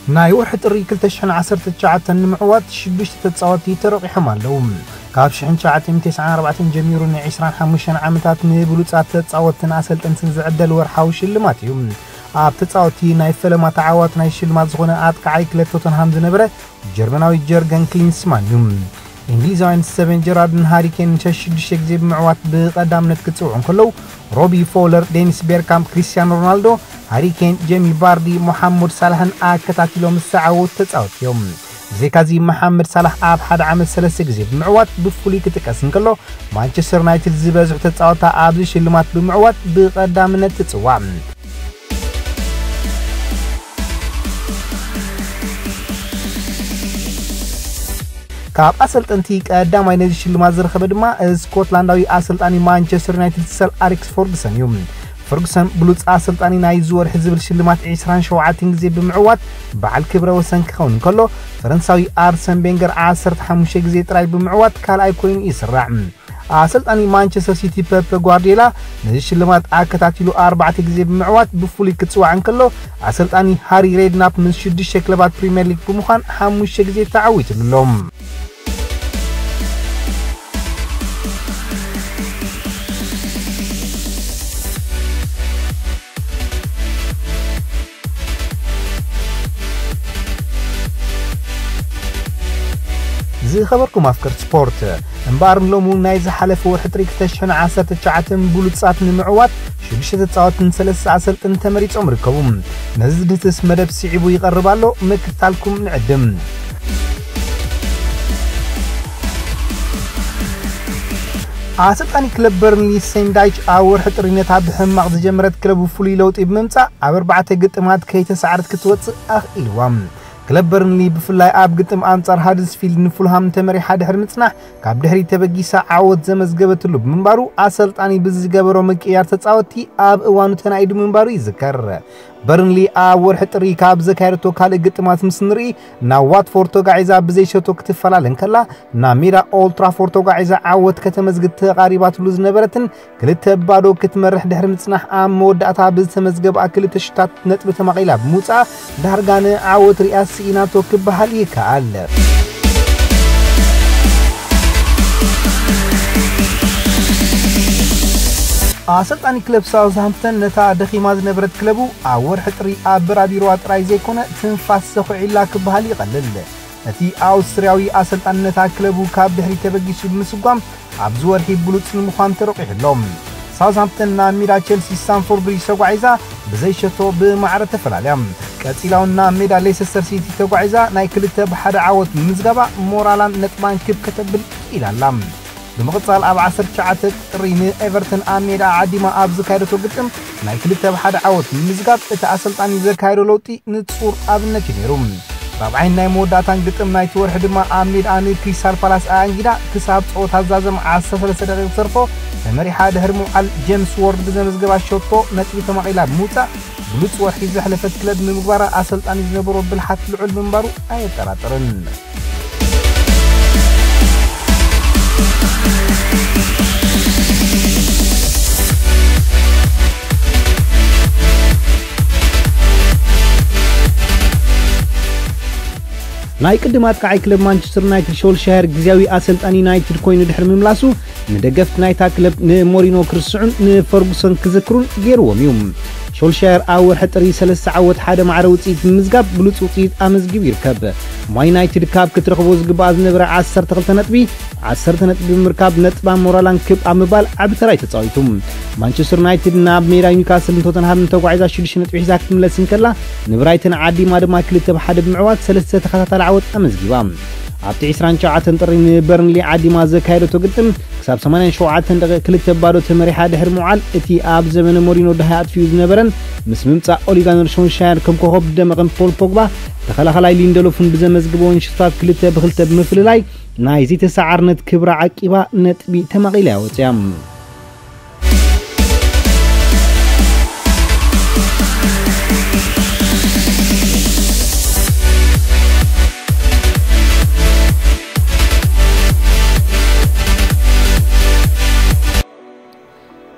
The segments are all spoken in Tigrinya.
ናይ ወርሒ ጥሪ ክልተ ሽሕን ዓሰርተ ትሽዓተን ንምዕዋት ሽዱሽተ ተጻወትቲ ተረቂሖም ኣለዉ። ካብ ሽሕን ትሽዓተ ሚእትን ተስዓን ኣርባዕተን ጀሚሩ ን ዕስራን ሓሙሽተን ዓመታት ንብሉጻት ተጻወትትን ኣሰልጠንትን ዝዕደል ወርሓዊ ሽልማት እዩ። ኣብ ተጻወትቲ ናይ ፈለማ ተዓዋቲ ናይ ሽልማት ዝኾነ ኣጥቃዓይ ክለብ ቶተንሃም ዝነበረ ጀርመናዊ ጀርገን ክሊንስማን እዩ። እንግሊዛውያን ስተቨን ጀራርድን ሃሪ ኬንን ሸሽዱሽተ ግዜ ብምዕዋት ብቐዳምነት ክጽውዑ እንከለዉ፣ ሮቢ ፎውለር፣ ዴኒስ ቤርካምፕ፣ ክሪስቲያኖ ሮናልዶ፣ ሃሪ ኬን፣ ጄሚ ቫርዲ፣ ሞሓመድ ሳላሕን ኣከታቲሎም ዝተዓወቱ ተጻወትቲ እዮም። ብዘይካዚ መሓመድ ሳላሕ ኣብ ሓደ ዓመት ሰለስተ ግዜ ብምዕዋት ብፍሉይ ክጥቀስ እንከሎ፣ ማንቸስተር ዩናይትድ ዝበዝሑ ተጻወታ ኣብዚ ሽልማት ብምዕዋት ብቐዳምነት ትጽዋዕ። ካብ ኣሰልጠንቲ ቀዳማይ ነዚ ሽልማት ዝረኸበ ድማ ስኮትላንዳዊ ኣሰልጣኒ ማንቸስተር ዩናይትድ ሰር ኣሌክስ ፈርጉሰን እዩ። ፈርጉሰን ብሉጽ ኣሰልጣኒ ናይዚ ወርሒ ዝብል ሽልማት ዕስራን ሸውዓተን ግዜ ብምዕዋት በዓል ክብረ ወሰን ክኸውን እንከሎ፣ ፈረንሳዊ ኣርሰን ቤንገር ዓሰርተ ሓሙሽተ ግዜ ጥራይ ብምዕዋት ካልኣይ ኮይኑ ይስራዕ። ኣሰልጣኒ ማንቸስተር ሲቲ ፔፕ ጓርዲዮላ ነዚ ሽልማት ኣከታቲሉ ኣርባዕተ ግዜ ብምዕዋት ብፍሉይ ክጽዋዕ እንከሎ፣ ኣሰልጣኒ ሃሪ ሬድናፕ ምስ ሽዱሽተ ክለባት ፕሪምየር ሊግ ብምዃን ሓሙሽተ ግዜ ተዓዊትሉ ኣሎ። ዝኸበርኩም ኣፍቀርቲ ስፖርት፣ እምበኣር ንሎሚ ናይ ዝሓለፈ ወርሒ ጥሪ ክልተ ሽሕን ዓሰርተ ትሽዓተን ብሉጻት ንምዕዋት ሽዱሽተ ተጻወትን ሰለስተ ኣሰልጥን ተመሪጾም ይርከቡ። ነዚ ዝድህስስ መደብ ስዒቡ ይቐርብ ኣሎ፣ ምክታልኩም ንዕድም። ኣሰልጣኒ ክለብ በርንሊ ሴን ዳይች ኣብ ወርሒ ጥሪ ነታ ብሕማቕ ዝጀመረት ክለቡ ፍሉይ ለውጢ ብምምጻእ ኣብ ኣርባዕተ ግጥማት ከይተሳዕረት ክትወጽእ ኣኽኢልዋ። ክለብ በርንሊ ብፍላይ ኣብ ግጥም ኣንጻር ሃድስፊልድ ንፉልሃም ተመሪሓ ድሕሪ ምጽናሕ ካብ ድሕሪት ተበጊሳ ዓወት ዘመዝገበትሉ ብምንባሩ ኣሰልጣኒ ብዝገበሮ ምቅያር ተጻወትቲ ኣብ እዋኑ ተናኢዱ ምንባሩ ይዝከር። በርንሊ ኣብ ወርሒ ጥሪ ካብ ዘካየደቶ ካልእ ግጥማት ምስ ንርኢ ናብ ዋትፎርድ ተጓዒዛ ብዘይሸቶ ክትፈላለ እንከላ ናብ ሜዳ ኦልትራፎርድ ተጓዒዛ ዓወት ከተመዝግብ ተቓሪባትሉ ዝነበረትን ክልተ ባዶ ክትመርሕ ድሕሪ ምጽናሕ ኣብ መወዳእታ ብዝተመዝገባ ክልተ ሽታት ነጥቢ ተማቒላ ብምውጻኣ ዳርጋ ንዓወት ሪኣ ስኢናቶ ክበሃል ይከኣል። ኣሰልጣኒ ክለብ ሳውዝሃምፕተን ነታ ደኺማ ዝነበረት ክለቡ ኣብ ወርሒ ጥሪ ኣበራቢርዋ ጥራይ ዘይኮነ ትንፋስ ሰኹዒላ ክበሃል ይቐልል። እቲ ኣውስትርያዊ ኣሰልጣኒ ነታ ክለቡ ካብ ድሕሪት ተበጊሱ ብምስጓም ኣብዚ ወርሒ ብሉጽ ንምዃን ተረቂሑ ኣሎ። ሳውዝሃምፕተን ናብ ሜዳ ቸልሲ ስታንፎርድ ብሪጅ ተጓዒዛ ብዘይ ሸቶ ብማዕረ ተፈላልያ። ቀጺላ እውን ናብ ሜዳ ሌሰስተር ሲቲ ተጓዒዛ ናይ ክልተ ብሓደ ዓወት ብምምዝጋባ ሞራላን ነጥባን ክብ ከተብል ክኢላ ኣላ። ብምቕጻል ኣብ ዓሰርተ ትሽዓተ ጥሪ ንኤቨርተን ኣብ ሜዳ ዓዲማ ኣብ ዘካየደቶ ግጥም ናይ ክልተ ብሓደ ዓወት ንምምዝጋብ እቲ ኣሰልጣኒ ዘካየዶ ለውጢ ንጹር ኣብነት እዩ ነይሩ። ራብዓይን ናይ መወዳእታን ግጥም ናይቲ ወርሒ ድማ ኣብ ሜዳ ንክሪስታል ፓላስ ኣኣንጊዳ ክሳብ ጸወታ ዛዘም ዓሰርተ ሰለስተ ደቂቕ ተርፎ ተመሪሓ ድሕሪ ምውዓል ጄምስ ዎርድ ብዘመዝገባ ሸቶ ነጥቢ ተማቒላ ብምውጻእ ብሉጽ ወርሒ ዘሕለፈት ክለብ ንምግባራ ኣሰልጣኒ ዝነበሮ ብልሓት ልዑል ምንባሩ ኣየጠራጥርን። ናይ ቅድም ኣጥቃዓይ ክለብ ማንቸስተር ዩናይትድ ሾልሻየር ግዝያዊ ኣሰልጣኒ ዩናይትድ ኮይኑ ድሕሪ ምምላሱ ንደገፍቲ ናይታ ክለብ ንሞሪኖ ክርስዑን ንፈርጉሰን ክዝክሩን ገይርዎም እዩ። ሾልሻየር ኣብ ወርሒ ጥሪ ሰለስተ ዓወት ሓደ ማዕረ ውፅኢት ብምምዝጋብ ብሉፅ ውፅኢት ኣመዝጊቡ ይርከብ። እሞ ዩናይትድ ካብ ክትረኽቦ ዝግባኣ ዝነበረ ዓሰርተ ክልተ ነጥቢ ዓሰርተ ነጥቢ ብምርካብ ነጥባን ሞራላን ክብ ኣብ ምባል ዓቢ ተራ እዩ ተጻዊቱ። ማንቸስተር ዩናይትድ ናብ ሜዳ ኒውካስልን ቶተንሃምን ተጓዒዛ ሽዱሽተ ነጥቢ ሒዛ ክትምለስ እንከላ ንብራይተን ዓዲማ ድማ ክልተ ብሓደ ብምዕዋት ሰለስተ ተኸታታሊ ዓወት ኣመዝጊባ። ኣብቲ ዕስራን ትሽዓተን ጥሪ ንበርንሊ ዓዲማ ዘካየደቶ ግጥም ክሳብ ሰማንያን ሸውዓተን ደቂቕ ክልተ ባዶ ተመሪሓ ድሕሪ ምውዓል እቲ ኣብ ዘመነ ሞሪኖ ደሃይ ኣጥፊኡ ዝነበረን ምስ ምምጻእ ኦሊጋነር ሾንሻየር ከም ኮኸብ ዝደመቐን ፖል ፖግባ ተኸላኸላይ ሊንደሎፍን ብዘመዝግበወን ሽቶታት ክልተ ብክልተ ብምፍልላይ ናይ ዘይተሰዓርነት ክብራ ዓቂባ ነጥቢ ተማቒላ እያ ወፂኣ።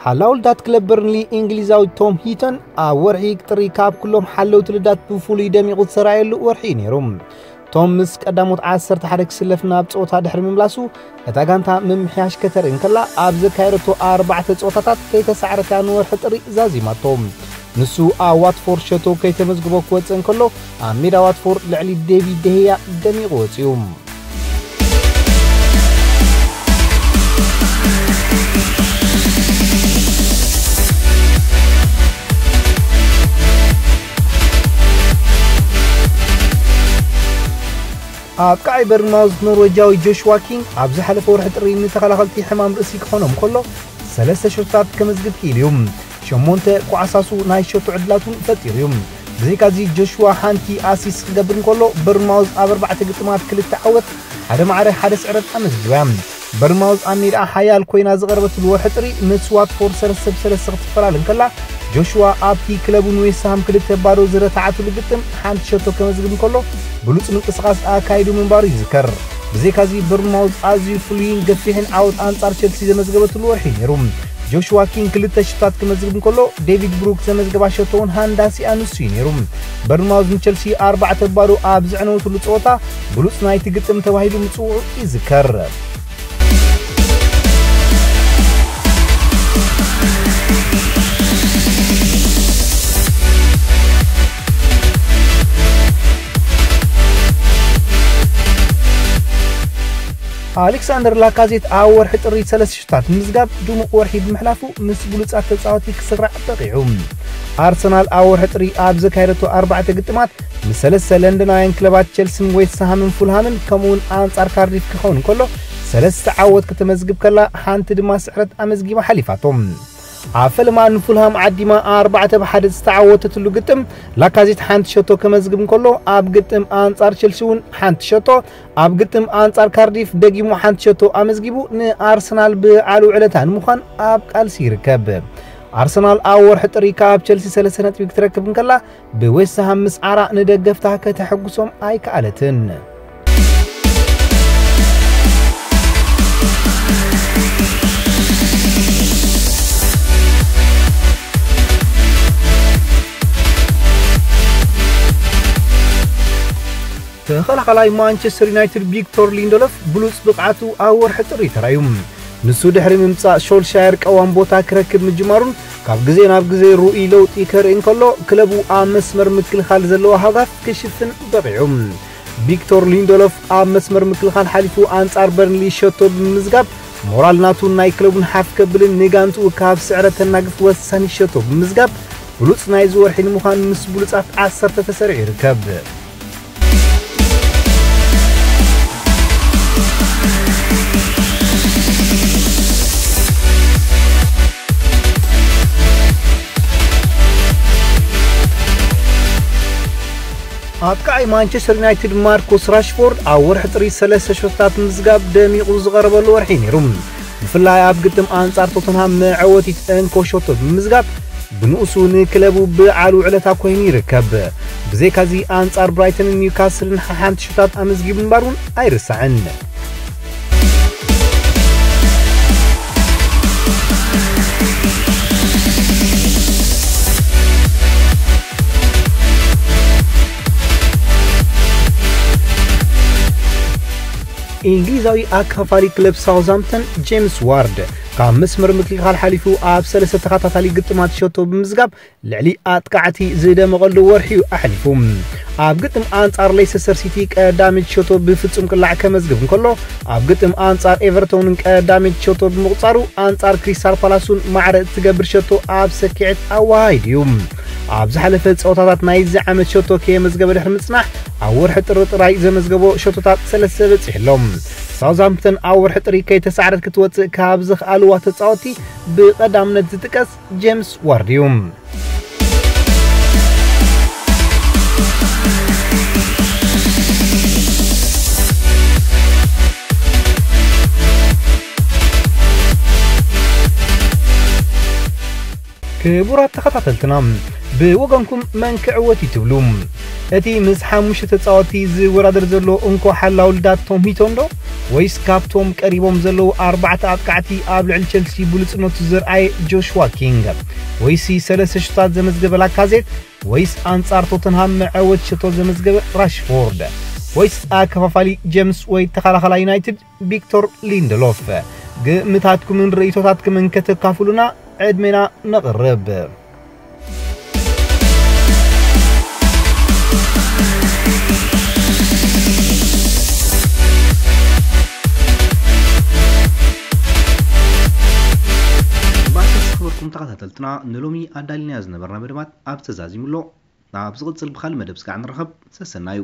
ሓላው ልዳት ክለብ በርንሊ እንግሊዛዊ ቶም ሂተን ኣብ ወርሒ ጥሪ ካብ ኩሎም ሓለውቲ ልዳት ብፍሉይ ደሚቑ ዝሰራየሉ ወርሒ እዩ ነይሩ። ቶም ምስ ቀዳሞት ዓሰርተ ሓደ ክስለፍ ናብ ጸወታ ድሕሪ ምምላሱ፣ እታ ጋንታ ምምሕያሽ ከተርኢ እንከላ፣ ኣብ ዘካየደቶ ኣርባዕተ ጸወታታት ከይተሳዕረታ ንወርሒ ጥሪ ዛዚማቶ። ንሱ ኣብ ዋትፎርድ ሸቶ ከይተመዝግቦ ክወጽእ እንከሎ፣ ኣብ ሜዳ ዋትፎርድ ልዕሊ ዴቪድ ደህያ ደሚቑ ወጺኡ። ኣጥቃዓይ በርንማውዝ ኖርዌጃዊ ጆሽዋ ኪንግ ኣብ ዝሓለፈ ወርሒ ጥሪ ንተኸላኸልቲ ሕማም ርእሲ ክኾኖም ከሎ ሰለስተ ሸቶታት ከመዝግብ ክኢሉ እዩ። ሸሞንተ ኳዕሳሱ ናይ ሸቶ ዕድላት እውን ፈጢሩ እዩ። ብዘይካዚ ጆሽዋ ሓንቲ ኣሲስ ክገብር እንከሎ በርንማውዝ ኣብ ኣርባዕተ ግጥማት ክልተ ዓወት ሓደ ማዕረ ሓደ ስዕረት ኣመዝጊባ። በርንማውዝ ኣብ ሜዳ ሓያል ኮይና ዝቐረበትሉ ወርሒ ጥሪ ምስ ዋትፎርድ ሰለስተ ብ ሰለስተ ክትፈላለ እንከላ ጆሽዋ ኣብቲ ክለቡ ንዌስትሃም ክልተ ባዶ ዝረታዓትሉ ግጥም ሓንቲ ሸቶ ከመዝግብ እንከሎ ብሉጽ ምንቅስቓስ ኣካይዱ ምንባሩ ይዝከር። ብዘይካዚ በርንማውዝ ኣዝዩ ፍሉይን ገፊሕን ዓወት ኣንጻር ቸልሲ ዘመዝገበትሉ ወርሒ እዩ ነይሩ። ጆሽዋ ኪንግ ክልተ ሽቶታት ክመዝግብ እንከሎ ዴቪድ ብሩክ ዘመዝገባ ሸቶ እውን ሃንዳሲኣ ንሱ እዩ ነይሩ። በርንማውዝ ንቸልሲ ኣርባዕተ ባዶ ኣብ ዘዕነወትሉ ጸወታ ብሉጽ ናይቲ ግጥም ተባሂሉ ምጽውዑ ይዝከር። ኣሌክሳንደር ላካዜት ኣብ ወርሒ ጥሪ ሰለስተ ሽቶታት ምዝጋብ ድሙቕ ወርሒ ብምሕላፉ ምስ ብሉጻት ተጻወቲ ክስራዕ በቒዑ። ኣርሰናል ኣብ ወርሒ ጥሪ ኣብ ዘካየደቶ ኣርባዕተ ግጥማት ምስ ሰለስተ ለንደናውያን ክለባት ቸልሲን ዌስትሃምን ፉልሃምን ከምኡውን ኣንጻር ካርዲፍ ክኸውን እንከሎ ሰለስተ ዓወት ከተመዝግብ ከላ ሓንቲ ድማ ስዕረት ኣመዝጊባ ሓሊፋቶ። ኣብ ፈለማ ንፉልሃም ዓዲማ ኣርባዕተ ብ ሓደ ዝተዓወተትሉ ግጥም ላካዜት ሓንቲ ሸቶ ከመዝግብ እንከሎ ኣብ ግጥም ኣንጻር ቸልሲ እውን ሓንቲ ሸቶ ኣብ ግጥም ኣንጻር ካርዲፍ ደጊሙ ሓንቲ ሸቶ ኣመዝጊቡ ንኣርሰናል ብዓሉ ዕለታ ንምዃን ኣብ ቃልሲ ይርከብ። ኣርሰናል ኣብ ወርሒ ጥሪ ካብ ቸልሲ ሰለስተ ነጥቢ ክትረክብ እንከላ ብዌስትሃም ምስዓራ ንደገፍታ ከተሐጉሶም ኣይከኣለትን። ተኸላኻላይ ማንቸስተር ዩናይትድ ቪክቶር ሊንደሎፍ ብሉጽ ብቕዓቱ ኣብ ወርሒ ጥሪ ተራእዩ። ንሱ ድሕሪ ምምጻእ ሾልሻየር ቀዋም ቦታ ክረክብ ምጅማሩን ካብ ግዜ ናብ ግዜ ርኡይ ለውጢ ከርኢ እንከሎ ክለቡ ኣብ መስመር ምክልኻል ዘለዎ ሃጋፍ ክሽፍን በቒዑ። ቪክቶር ሊንደሎፍ ኣብ መስመር ምክልኻል ሓሊፉ ኣንጻር በርንሊ ሸቶ ብምምዝጋብ ሞራል ናቱን ናይ ክለቡን ሓፍ ከብልን ንጋንትኡ ካብ ስዕረት ተናግፍ ወሳኒ ሸቶ ብምምዝጋብ ብሉጽ ናይዚ ወርሒ ንምዃን ምስ ብሉጻት ዓሰርተ ተሰሪዑ ይርከብ። ኣጥቃዓይ ማንቸስተር ዩናይትድ ማርኮስ ራሽፎርድ ኣብ ወርሒ ጥሪ ሰለስተ ሸቶታት ምዝጋብ ደሚቑ ዝቐረበሉ ወርሒ ነይሩ። ብፍላይ ኣብ ግጥም ኣንጻር ቶተንሃም መዐወቲት እንኮ ሸቶ ብምዝጋብ ብንኡሱ ንክለቡ ብዓሉ ዕለታ ኮይኑ ይርከብ። ብዘይካዚ ኣንጻር ብራይተንን ኒውካስልን ሓሓንቲ ሸቶታት ኣመዝጊቡ ምንባር እውን ኣይርሳዕን። እንግሊዛዊ ኣካፋሊ ክለብ ሳውዝሃምፕተን ጄምስ ዋርድ ካብ መስመር ምክልኻል ሓሊፉ ኣብ ሰለስተ ተኸታታሊ ግጥማት ሸቶ ብምዝጋብ ልዕሊ ኣጥቃዕቲ ዝደመቐሉ ወርሒ እዩ ኣሕሊፉ። ኣብ ግጥም ኣንጻር ሌስተር ሲቲ ቀዳሚት ሸቶ ብፍጹም ቅላዕ ከመዝግብ እንከሎ ኣብ ግጥም ኣንጻር ኤቨርቶንን ቀዳሚት ሸቶ ብምቑጻሩ ኣንጻር ክሪስታል ፓላሱን ማዕረ እትገብር ሸቶ ኣብ ሰኪዐት ኣወሃሂዱ እዩ። ኣብ ዝሓለፈ ጸወታታት ናይዚ ዓመት ሸቶ ከየመዝገበ ድሕሪ ምጽናሕ ኣብ ወርሒ ጥሪ ጥራይ ዘመዝገቦ ሸቶታት ሰለስተ በጺሑ ኣሎ። ሳውዝሃምፕተን ኣብ ወርሒ ጥሪ ከይተሳዕረት ክትወጽእ ካብ ዘኽኣልዋ ተጻወቲ ብቐዳምነት ዝጥቀስ ጄምስ ዋርድ እዩ። ክቡራት ተኸታተልትና ብወገንኩም መን ክዕወት እዩ ትብሉ? እቲ ምስ ሓሙሽተ ተጻወቲ ዝወዳደር ዘሎ እንኮ ሓላው ልዳት ቶም ሂቶን ዶ ወይስ ካብቶም ቀሪቦም ዘለዉ ኣርባዕተ ኣጥቃዕቲ ኣብ ልዕሊ ቸልሲ ብሉጽነቱ ዘርኣየ ጆሽዋ ኪንግ? ወይስ ሰለስተ ሽታት ዘመዝገበ ላካዜት? ወይስ ኣንጻር ቶተንሃም መዐወት ሸቶ ዘመዝገበ ራሽፎርድ? ወይስ ኣከፋፋሊ ጀምስ ወይ ተኸላኸላ ዩናይትድ ቪክቶር ሊንደሎፍ? ግምታትኩምን ርእይቶታትኩምን ከተካፍሉና ዕድሜና ነቕርብ። ባርሳ ዝኸበርኩም ተኸታተልትና፣ ንሎሚ ኣዳሊና ዝነበርና መደባት ኣብ ተዛዚሙ ኣሎ። ኣብ ዝቕጽል ብኻልእ መደብ ስጋዕ ንረኸብ። ሰሰናዩ።